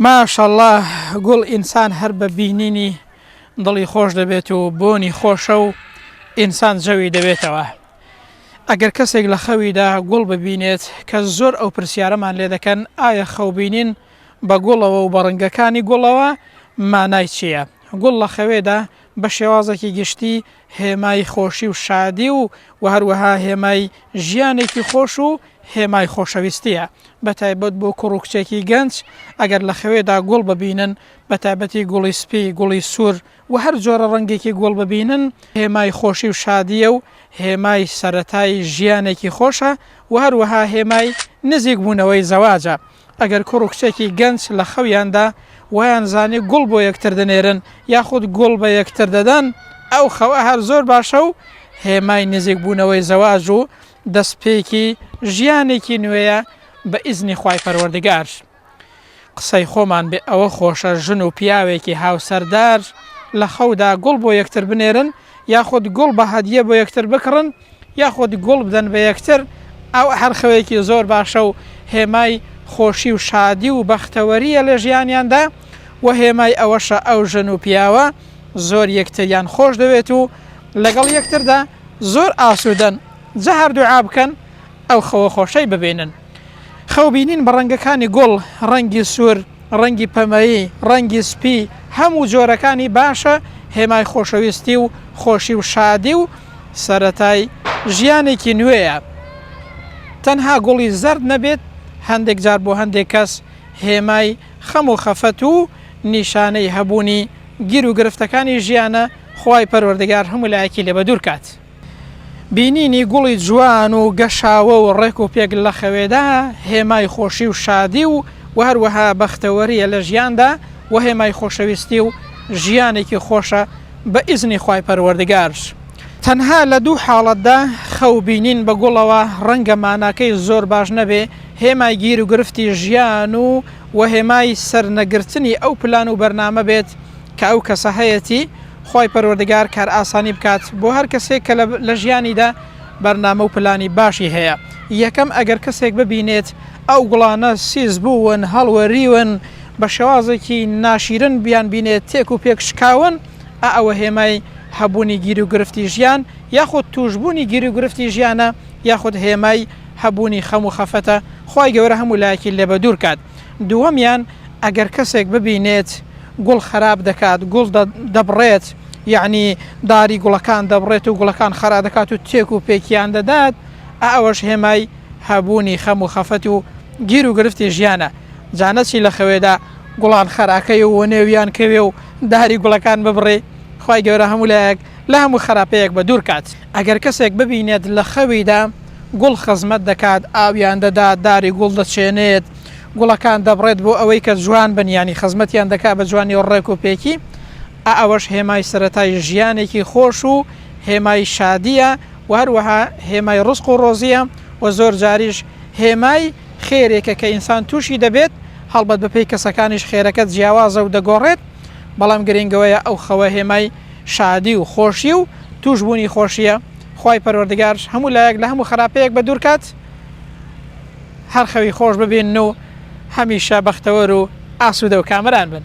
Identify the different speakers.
Speaker 1: ماشااللە گوڵ ئینسان هەر بە بینینی دڵی خۆش دەبێت و بۆنی خۆشە و ئینسان جەوی دەبێتەوە ئەگەر کەسێک لە خەویدا گوڵ ببینێت کە زۆر ئەو پرسیارەمان لێ دەکەن ئایا خەوبینین بە گوڵەوە و بە ڕەنگەکانی گوڵەوە مانای چییە؟ گوڵ لە خەوێدا بە شێوازێکی گشتی هێمای خۆشی و شادی و و هەروەها هێمای ژیانێکی خۆش و هێمای خۆشەویستییە، بەتایبەت بۆ کوڕ و کچێکی گەنج ئەگەر لە خەوێدا گوڵ ببینن بەتایبەتی گوڵی سپی، گوڵی سوور و هەر جۆرە ڕەنگێکی گوڵ ببینن هێمای خۆشی و شادییە و هێمای سەرەتای ژیانێکی خۆشە و هەروەها هێمای نزیکبوونەوەی زەواجە. ئەگەر کوڕ و کچێکی گەنج لە خەویاندا وایان زانی گوڵ بۆ یەکتر دەنێرن یاخود گوڵ بە یەکتر دەدەن، ئەو خەوە هەر زۆر باشە و هێمای نزیکبوونەوەی زەواج و دەستپێکی ژیانێکی نوێیە بە ئیزنی خوای پەروەردگار. قسەی خۆمان بێ ئەوە خۆشە ژن و پیاوێکی هاوسەردار لە خەودا گوڵ بۆ یەکتر بنێرن یاخود گوڵ بە هەدیە بۆ یەکتر بکڕن یاخود گوڵ بدەن بە یەکتر، ئەو هەر خەوێکی زۆر باشە و هێمای خۆشی و شادی و بەختەوەرییە لە ژیانیاندا و هێمای ئەوەشە ئەو ژن و پیاوە زۆر یەکتریان خۆش دەوێت و لەگەڵ یەکتردا زۆر ئاسوودەن، جا هەر دوعا بکەن ئەو خەوە خۆشەی ببینن. خەو بینین بە ڕەنگەکانی گوڵ، ڕەنگی سوور، ڕەنگی پەمەیی، ڕەنگی سپی، هەموو جۆرەکانی باشە، هێمای خۆشەویستی و خۆشی و شادی و سەرەتای ژیانێکی نوێیە. تەنها گوڵی زەرد نەبێت، هەندێک جار بۆ هەندێک کەس هێمای خەم و خەفەت و نیشانەی هەبوونی گیروگرفتەکانی ژیانە، خوای پەروەردگار هەموو لایەکی لێ بەدوور کات. بینینی گوڵی جوان و گەشاوە و ڕێک و پێک لە خەوێدا هێمای خۆشی و شادی و و هەروەها بەختەوەرییە لە ژیاندا و هێمای خۆشەویستی و ژیانێکی خۆشە بە ئیزنی خوای پەروەردگار. تەنها لە دوو حاڵەتدا خەو بینین بە گوڵەوە ڕەنگە ماناکەی زۆر باش نەبێ، هێمای گیر و گرفتی ژیان و و هێمای سەرنەگرتنی ئەو پلان و بەرنامە بێت کە ئەو کەسە هەیەتی، خوای پەروەردگار کارئاسانی بکات بۆ هەر کەسێک کە لە ژیانیدا بەرنامە و پلانی باشی هەیە. یەکەم ئەگەر کەسێک ببینێت ئەو گوڵانە سیس بوون، هەڵوەریون، بە شێوازێکی ناشیرن بیان بینێت تێک و پێک شکاون، ئا ئەوە هێمای هەبوونی گیروگرفتی ژیان یاخود تووشبوونی گیروگرفتی ژیانە یاخود هێمای هەبوونی خەم و خەفەتە، خوای گەورە هەموو لایەکی لێ بەدوور کات. دووەمیان ئەگەر کەسێک ببینێت گوڵ خراپ دەکات، گوڵ دەبڕێت، یەعنی داری گوڵەکان دەبڕێت و گوڵەکان خەرا دەکات و تێک و پێکیان دەدات، ئا ئەوەش هێمای هەبوونی خەم و خەفەت و گیر و گرفتی ژیانە، جا نەچی لە خەوێدا گوڵان خەراکەی و وەنێویان کەوێ و داری گوڵەکان ببڕی، خوای گەورە هەموو لایەک لە هەموو خەراپەیەک بە دوور کات. ئەگەر کەسێک ببینێت لە خەویدا گوڵ خزمەت دەکات، ئاویان دەدات، داری گوڵ دەچێنێت، گوڵەکان دەبڕێت بۆ ئەوەی کە جوان بن یانی خزمەتیان دەکات بە جوانی و ڕێک و پێکی، ئا ئەوەش هێمای سەرەتای ژیانێکی خۆش و هێمای شادییە و هەروەها هێمای ڕزق و ڕۆزییە و زۆر جاریش هێمای خێرێکە کە ئینسان تووشی دەبێت، هەڵبەت بەپێی کەسەکانیش خێرەکە جیاوازە و دەگۆڕێت، بەڵام گرنگ ئەوەیە ئەو خەوە هێمای شادی و خۆشی و تووشبوونی خۆشییە، خوای پەروەردگار هەموو لایەک لە هەموو خراپەیەک بەدوور کات. هەر خەوی خۆش ببینن و هەمیشە بەختەوەر و ئاسوودە و کامەران بن.